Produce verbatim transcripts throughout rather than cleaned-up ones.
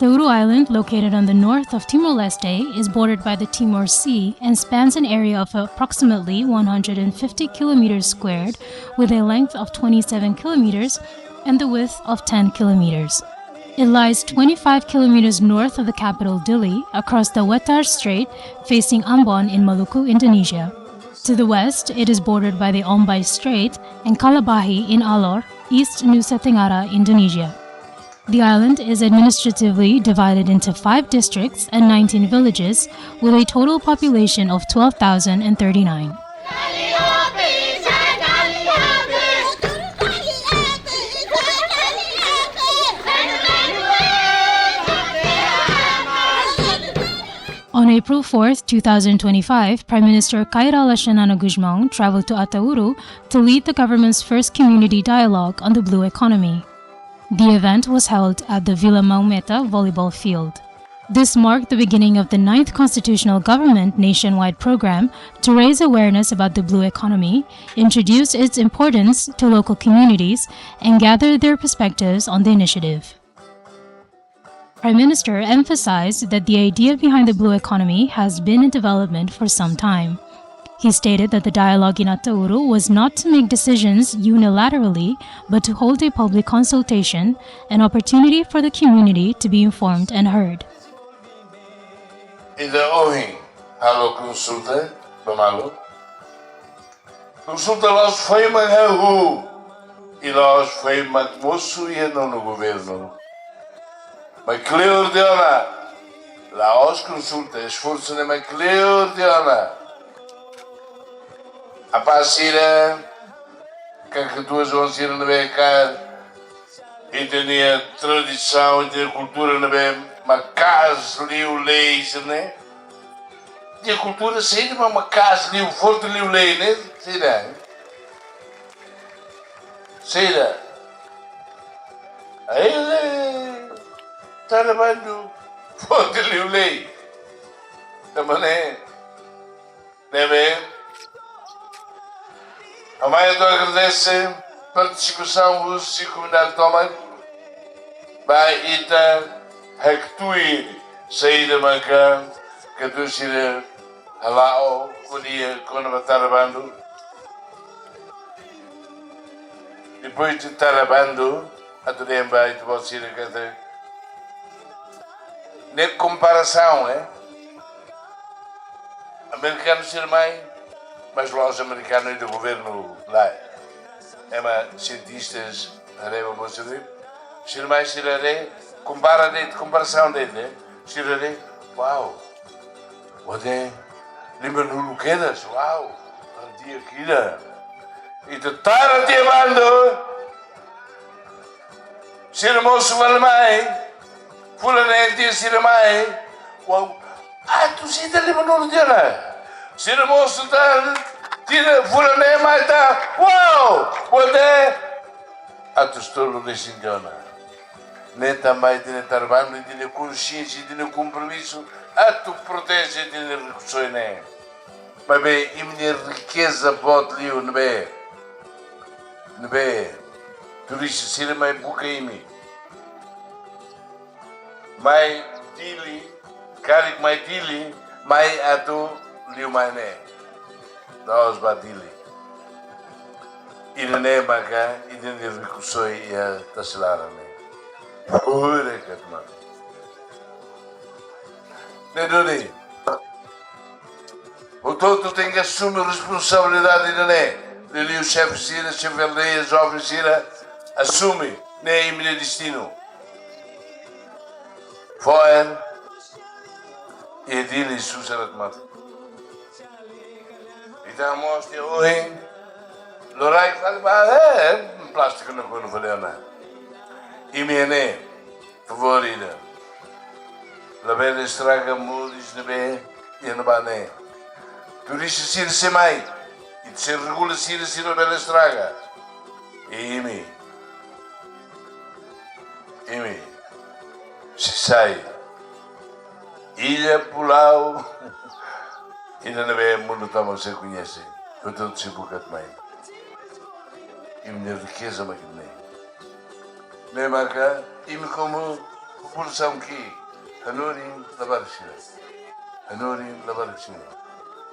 Ataúru Island, located on the north of Timor-Leste, is bordered by the Timor Sea and spans an area of approximately one hundred fifty kilometers squared, with a length of twenty-seven kilometers and the width of ten kilometers. It lies twenty-five kilometers north of the capital Dili, across the Wetar Strait, facing Ambon in Maluku, Indonesia. To the west, it is bordered by the Ombay Strait and Kalabahi in Alor, East Nusa Tenggara, Indonesia. The island is administratively divided into five districts and nineteen villages, with a total population of twelve thousand and thirty-nine. On April fourth, two thousand twenty-five, Prime Minister Kay Rala Xanana Gusmão traveled to Ataúru to lead the government's first community dialogue on the blue economy. The event was held at the Vila Maumeta volleyball field. This marked the beginning of the ninth constitutional government nationwide program to raise awareness about the blue economy, introduce its importance to local communities, and gather their perspectives on the initiative. Prime Minister emphasized that the idea behind the blue economy has been in development for some time. He stated that the dialogue in Ataúru was not to make decisions unilaterally, but to hold a public consultation, an opportunity for the community to be informed and heard. Ida ohin halo konsulta ba malu. Konsulta la'ós foin mak hahú, i la'ós foin mak mosu iha nonu governu. Mai kleur tiha ona, la'ós konsulta, esforsu ne'e mai kleur tiha ona. Apá sira, ka katuas-oan sira ne'ebé kaer ita-nia tradisaun, ita-nia kultura ne'ebé maka'as liu lei sira-ne'e. Ita-nia kultura saida mak maka'as liu, forte liu lei ne'e, saida? Saida? Ai, lei. Tara bandu, forte liu lei. Tanba ne'e, ne'ebé, ami atu agradese partisipasaun husi komunidade tomak, ba ita haktuir saida maka katuas sira hala'o ko'alia kona-ba tara bandu. Depois de tara bandu, atu dehan ba ita-boot sira katak ne'e komparasaun, eh? Amerikanu sira mai, mas la'ós amerikanu ida governu lae. Ema sientistas, haree ba boot sira. Sira mai, sira haree, kompara de'it, komparasaun de'it, eh? Sira haree, uau. Wae, lima-nulu kedas, uau. Antia kida. Ita tara tiha bandu. Sira mosu fali mai. Fulan neen tiha sira mai. Uau. Atus ida lima-nulu tiha ona. Sira mosu tan tiha fulan neen mai tan. Uau. Wae, atus tolu resin tiha ona. Ne'e tanba ita-nia tara bandu, ita-nia konsiénsia, ita-nia kompromisu atu proteje ita-nia rikusoin ne'e. Maibé imi-nia rikeza boot liu ne'ebé, ne'ebé turista sira mai buka imi. Mai Dili, karik mai Dili, mai atu liu mai ne'e. La'ós ba Dili. Ida-ne'e maka ita-nia rikusoin iha tasi laran ne'e. Ure kat maka. Ne'e duni. Hotu-hotu tenke asume responsabilidade ida-ne'e. Liuliu xefe sira, xefe aldeia, joven sira, asume, ne'e imi-nia destinu. Fo'er, i Dili susar atu mate. Ita mós tiha ohin, loraik fali ba, eh, plástiku nakonu fali ona. Imi ne'e, favór ida. Labele estraga moris ne'ebé iha ne'ebá ne'e. Turista sira sei mai, ita sei regula sira, sira labele estraga. I imi, imi sei sai illa, pulau, illa ne'ebé mundu tomak sei koñese, hotu-hotu sei buka atu mai. Imi-nia rikeza mak imi-nian. Ne'e maka imi komu Populasaun ki'ik, hanorin labarik sira. Hanorin labarik sira.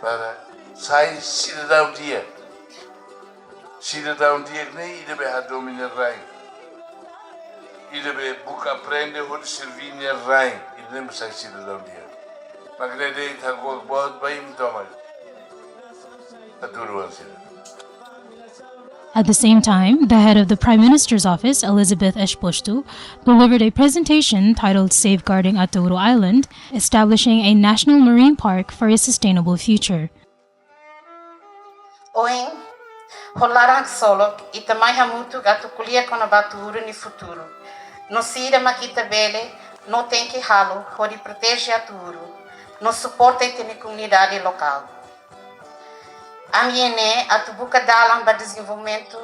Para sai sidadaun di'ak. Sidadaun di'ak ne'e ida be hadomi nia rain. Ida be buka aprende hodi serví nia rain. Ida ne'e mak sai sidadaun di'ak. Mak ne'e de'it, ha'u boot ba imi tomak. Atu ruan sira. At the same time, the head of the Prime Minister's office, Elizabeth Esh Postu, delivered a presentation titled Safeguarding Ataúru Island, Establishing a National Marine Park for a Sustainable Future. Ohin, ho laran ksolok, ita mai hamutuk atu ko'alia kona-ba Ataúru nia futuru. No saida mak ita bele, no tenke halo, hodi proteje Ataúru, no suporta ita-nia komunidade lokál. Ami iha ne'e atu buka dalan ba dezenvolvimentu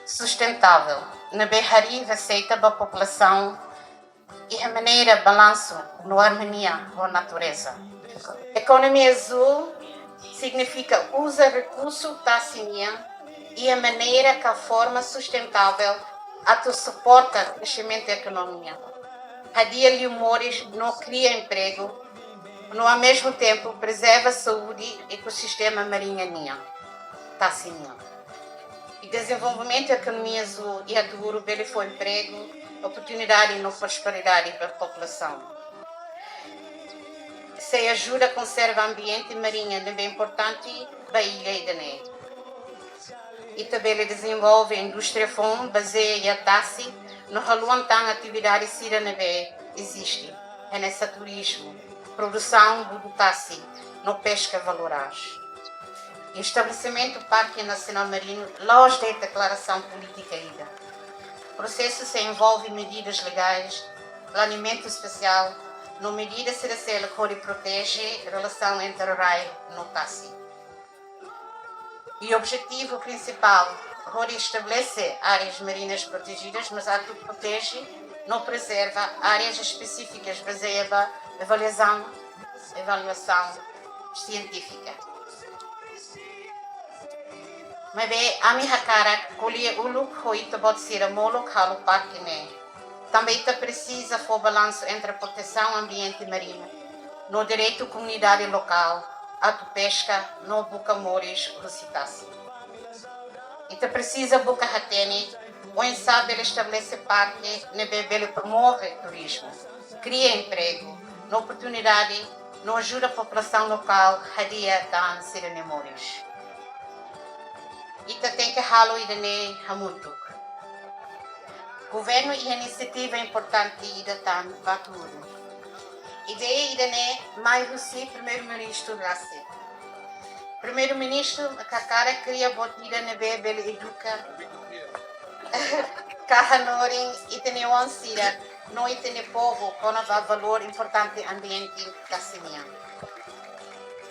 sustentável, ne'ebé harii reseita ba populasaun iha maneira balansu no armonia ho natureza. Ekonomia azúl signifika uza rekursu tasi nian iha maneira ka forma sustentável atu suporta kresimentu ekonomia, hadi'a liu moris no kria empregu, no ao mesmo tempo prezerva saúde ekosistema mariña nian, tasi nian. I dezenvolvimentu ekonomia azúl iha Ataúru bele fó empregu, oportunidade no prosperidade ba populasaun. Sei ajuda konserva ambiente mariña ne'ebé importante ba illa ida-ne'e. Ita bele dezenvolve indústria foun bazeia iha tasi, no haluha tan atividade sira ne'ebé eziste, hanesan turizmu, produsaun budu tasi, no peska valor aas. Estabelesimentu Parke Nasionál Marinu la'ós de'it deklarasaun polítika ida. Prosesu sei envolve medidas legais, planeamentu espasiál, no medidas sira seluk hodi proteje relasaun entre rai no tasi. I objetivu prinsipál hodi estabelese áreas marinas protejidas, mas atu proteje no prezerva áreas espesífikas bazeia ba avaliasaun, avaliasaun sientífika. Maibé ami hakarak ko'alia uluk ho ita-boot sira molok halo parke ne'e. Tanba ita presiza fó balansu entre protesaun ambiente mariña no direitu komunidade lokál atu peska no buka moris husi tasi. Ita presiza buka hatene oinsá bele estabelese parke ne'ebé bele promove turizmu, kria empregu no oportunidade, no ajuda populasaun lokál hadi'a tan sira-nia moris. Ita tenke halo ida-ne'e hamutuk. Governu iha inisiativa importante ida tan ba Ataúru. Ideia ida-ne'e mai husi Primeiru-Ministru rasik. Primeiru-Ministru hakarak kria buat ida ne'ebé bele eduka ka hanorin ita-nia oan sira no ita-nia povu kona-ba valór importante ambiente tasi nian.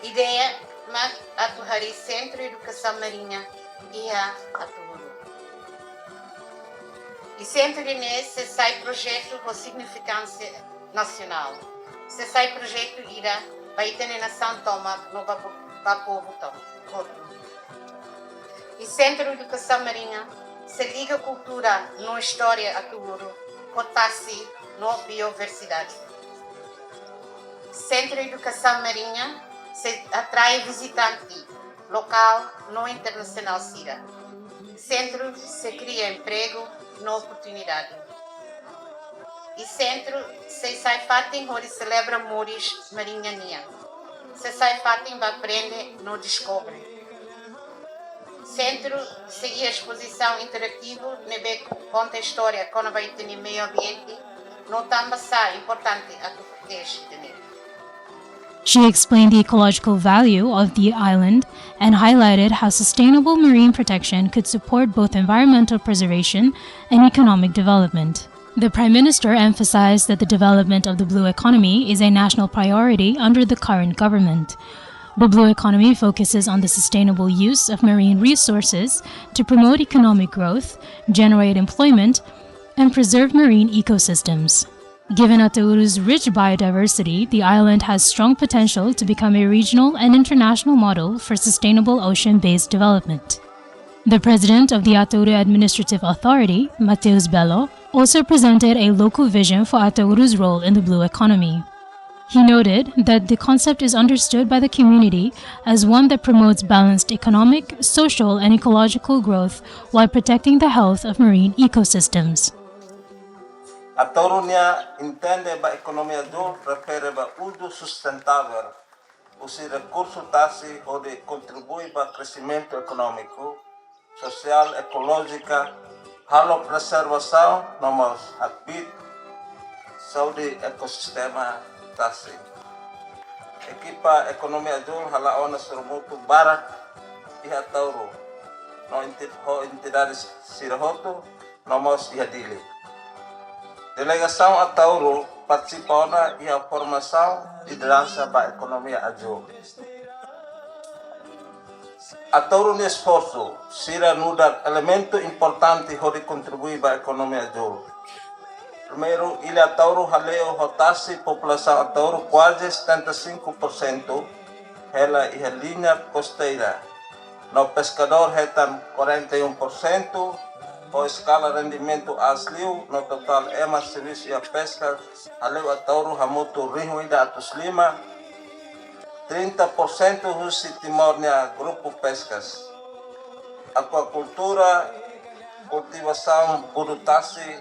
Ideia mak atu harii sentru edukasaun mariña iha Ataúru. I sentru ida-ne'e sei sai projetu ho signifikánsia nasionál. Sei sai projetu ida ba ita-nia nasaun tomak no ba, ba povu tomak hotu. I sentru edukasaun mariña sei liga kultura no istória Ataúru ho tasi no biodiversidade. Sentru edukasaun mariña sei atrai vizitante lokál no internasionál sira. Sentru sei kria empregu no oportunidade. I sentru sei sai fatin hodi selebra moris mariña nian. Sei sai fatin ba aprende no deskobre. Sentru sei iha espozisaun interativu ne'ebé konta istória kona-ba ita-nia meiu ambiente, no tanba sá importante atu proteje ita-nia. She explained the ecological value of the island and highlighted how sustainable marine protection could support both environmental preservation and economic development. The Prime Minister emphasized that the development of the blue economy is a national priority under the current government. The blue economy focuses on the sustainable use of marine resources to promote economic growth, generate employment, and preserve marine ecosystems. Given Ataúru's rich biodiversity, the island has strong potential to become a regional and international model for sustainable ocean-based development. The president of the Ataúro Administrative Authority, Mateus Belo, also presented a local vision for Ataúro's role in the blue economy. He noted that the concept is understood by the community as one that promotes balanced economic, social, and ecological growth while protecting the health of marine ecosystems. Ataúro nia entende ba ekonomia azúl refere ba uzu sustentável husi rekursu tasi hodi kontribui ba kresimentu ekonómiku, sosiál, ekolójika, halo preservasaun no mós hakbiit saúde ekosistema tasi. Ekipa ekonomia azúl hala'o ona sorumutu barak iha Ataúro no enti-, ho entidades sira hotu no mós iha Dili. Delegasaun Ataúro partisipa ona iha formasaun lideransa ba ekonomia azúl. Ataúro nia esforsu sira nu'udar elementu importante hodi kontribui ba ekonomia azúl. Primeiru, illa Ataúro hale'u ho tasi populasaun Ataúro kuaze setenta e cinco por cento hela iha liña kosteira, no peskadór hetan quarenta e um por cento, ho eskala rendimentu aas liu, no totál ema servisu iha peska hale'u Ataúro hamutuk rihun ida atus lima, trinta por cento husi Timor nia grupu peskas. Akuakultura, kultivasaun budu tasi,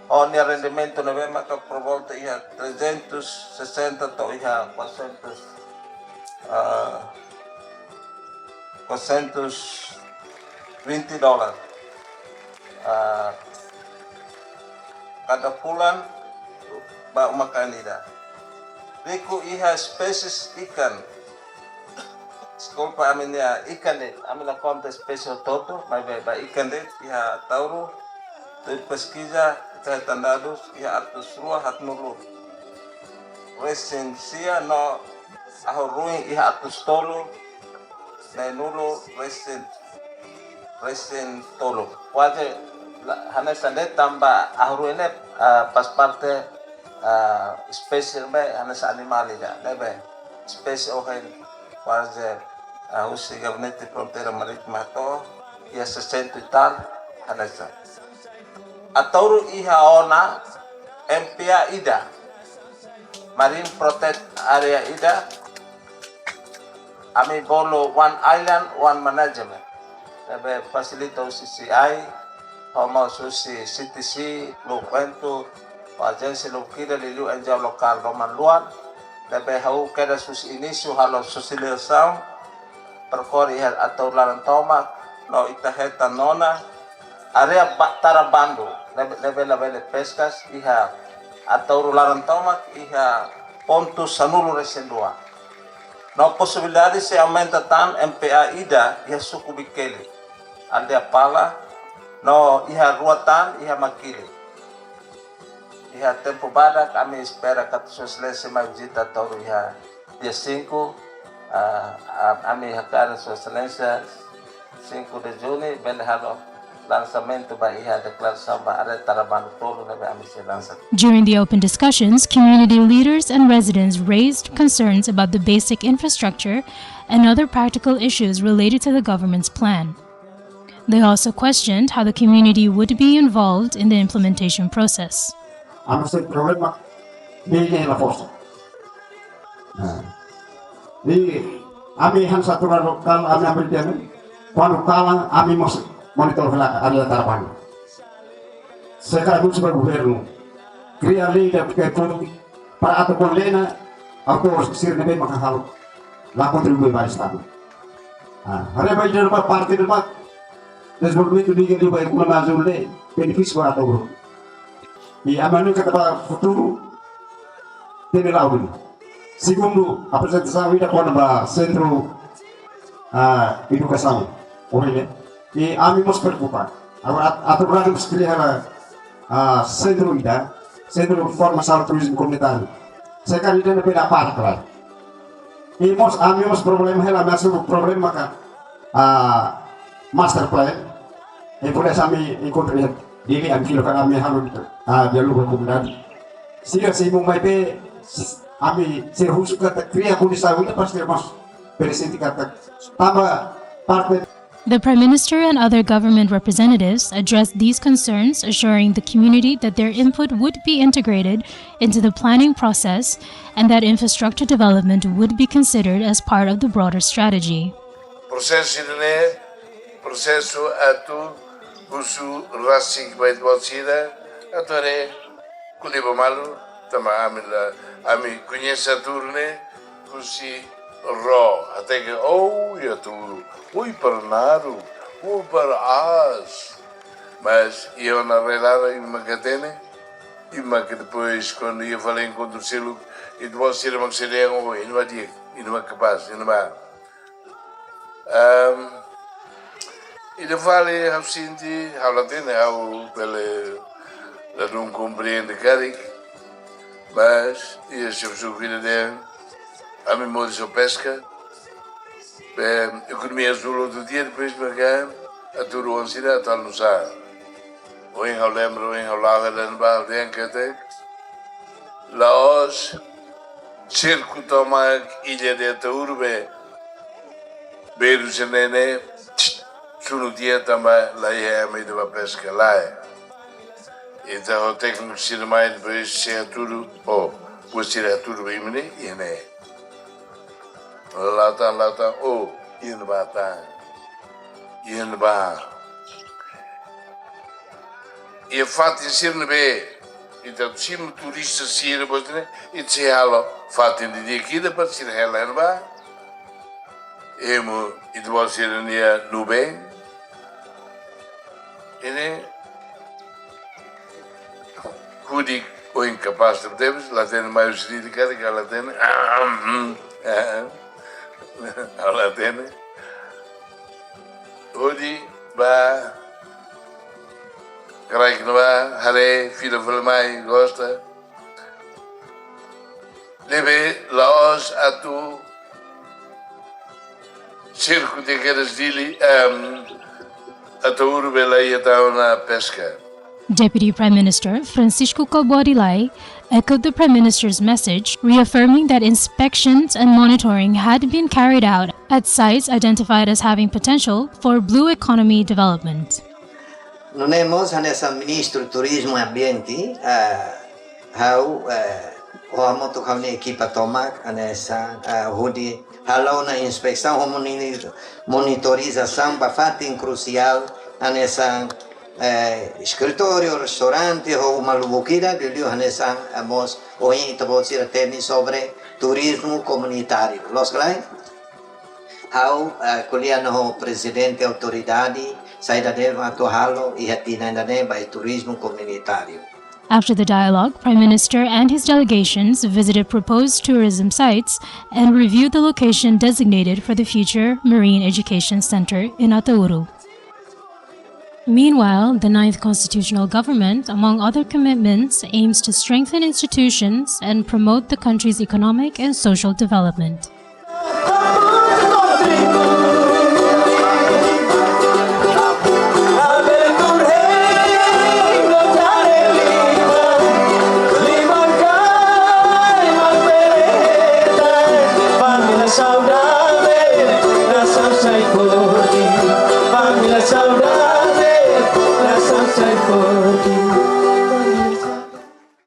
ho nia rendimentu ne'ebé maka por volta iha trezentos e sessenta to'o iha quatrocentos, ah, quatrocentos vinte dólar, ah, kada fulan ba uma-kain ida. Riku iha espésies ikan. Deskulpa, ami-nia ikan de'it, ami la konta espésie hotu-hotu, maibé ba ikan de'it iha Ataúro, tuir peskiza, ita hetan dadus, iha atus rua haatnulu resin sia no ahu-ruin iha atus tolu neenulu resin, resin tolu. Kuaze la, hanesan de'it tanba ahu-ruin ne'e, ah, faz parte, ah, espésie ne'ebé hanesan animál ida, ne'ebé espésie ohin kuaze, ah, husi Gabinete Fronteira Marítima to'o iha sessenta e tal, hanesan. Ataúro iha ona M P A ida, Marine Protect Area ida, ami bolu One Island, One Management. Ne'ebé fasilita husi C I, ho mós husi C T C, Clube Ventu, ho ajénsia lubuk ida liuliu N G O lokál Roman Luan, ne'ebé hahú kedas husi inísiu halo sosializasaun, perkore iha Ataúro laran tomak, no ita hetan ona área ba-, tara bandu, ne'ebé, ne'ebé labele peskas iha Ataúro laran tomak iha pontu sanulu resin rua. No posibilidade sei aumenta tan M P A ida iha suku Bikele, aldeia Pala, no iha rua tan iha Makili. Iha tempu badak, ami espera katak Sua Exelénsia mai vizita Ataúro iha dia cinco, ah, ah, ami hakarak Sua Exelénsia cinco de junho bele halo lansamentu ba iha deklarasaun ba área tara bandu tolu ne'ebé ami sei lansa. During the open discussions, community leaders and residents raised concerns about the basic infrastructure and other practical issues related to the government's plan. They also questioned how the community would be involved in the implementation process. Ami sei problema bem la forsa. Ah. I ami hanesan aturan lokál, ami ambil dia. Kuandu kalan, ami mós monitor hela área tara bandu. Sekarang municipal governu kria lei ida ke pun para atu kondena autór sira ne'ebé maka halo la kontribui ba Estadu. Ah, haree ba ida ba parte ba dezenvolvimentu liga liu ba ekonomia azúl ne'e benefísiu ba Ataúro. I ami hanoin katak ba futuru tene la'o duni. Segundu, aprezentasaun ida kona-ba sentru, ah, edukasaun. Ohin ne'e. I ami mós preokupa. Agora at-, atu radu sekali hela, ah, sentru ida, sentru formasaun turizmu komunitáriu. Sekarang ida ne'ebé la para klaru. I mós, ami mós problema hela, ami asume problema ka, ah, master plan. I por isso ami enkontru iha Dili, ami fila fali ami halo, ah, diálogu ho komunidade. Sira simu maibé, ami sira husu katak kria kondisaun ida para sira mós presente katak tanba parte The Prime Minister and other government representatives addressed these concerns, assuring the community that their input would be integrated into the planning process and that infrastructure development would be considered as part of the broader strategy. Prosesu ne'e, prosesu atu husu rasik ba ita-boot sira, atu haree ko'alia ba malu, tanba ami la, ami koñese Ataúro ne'e husi ró, até ke, oh, iha Ataúro, ui para naruk, ui para aas. Mas iha ona rai laran, imi mak hatene, imi mak depois, kuandu iha fali enkontru seluk, ita-boot sira mak sei dehan, oh, imi mak di'ak, imi mak kapás, imi mak. Ahm, ida fali ha'u sente, ha'u la hatene, ha'u bele ladún komprende karik, mas iha xefe suku ida dehan, ami moris ho peska, be, ekonomia azul hotu tiha, depois mereka, Ataúro oan sira atu halo nusá. Ohin ha'u lembra, ohin ha'u la'o hela ne'ebá, ha'u dehan katak, la'ós sirku tomak illa de Ataúro be, berus ne'e ne'e sunu tiha tanba la iha ema ida ba peska, lae. Ita ho tékniku sira mai, depois sei hatudu, oh, buat sira hatudu ba imi ne'e, iha ne'e. La'o tan, la'o tan, oh, iha ne'ebá tan. Iha ne'ebá. Iha fatin sira ne'ebé ita simu turista sira, buat ne'e, ita sei halo fatin didi'ak ida para sira hela iha ne'ebá. Emo, ita-boot sira-nia nubeen. Ida-ne'e hodi ohin kapás tebes, la hatene mai husi ida karik, la hatene. Ha'u la hatene. Hodi ba kraik ne'ebá, haree, fila fali mai, gosta. Ne'ebé la'ós atu sirku tiha kedas Dili, em, Ataúro be la iha tan ona peska. Deputy Prime Minister Francisco Kalbuadi Lay echoed the Prime Minister's message, reaffirming that inspections and monitoring had been carried out at sites identified as having potential for blue economy development. Nune'e mós hanesan Ministru Turizmu Ambiente, ah, ha'u, eh, ho hamutuk ho ha'u-nia ekipa tomak, hanesan, eh, hodi halo ona inspesaun ho moni-, monitorizasaun ba fatin krusiál, hanesan, eh, eskritóriu, restaurante, ho uma lubukira, liuliu hanesan, eh, mós ohin ita-boot sira hatene sobre turizmu komunitáriu. Loos ka lae? Ha'u, eh, ko'alia ona ho prezidente autoridade, saida de'it mak atu halo iha tinan ida-ne'e ba turizmu komunitáriu. After the dialogue, Prime Minister and his delegations visited proposed tourism sites and reviewed the location designated for the future Marine Education Center in Ataúro. Meanwhile, the ninth Constitutional Government, among other commitments, aims to strengthen institutions and promote the country's economic and social development.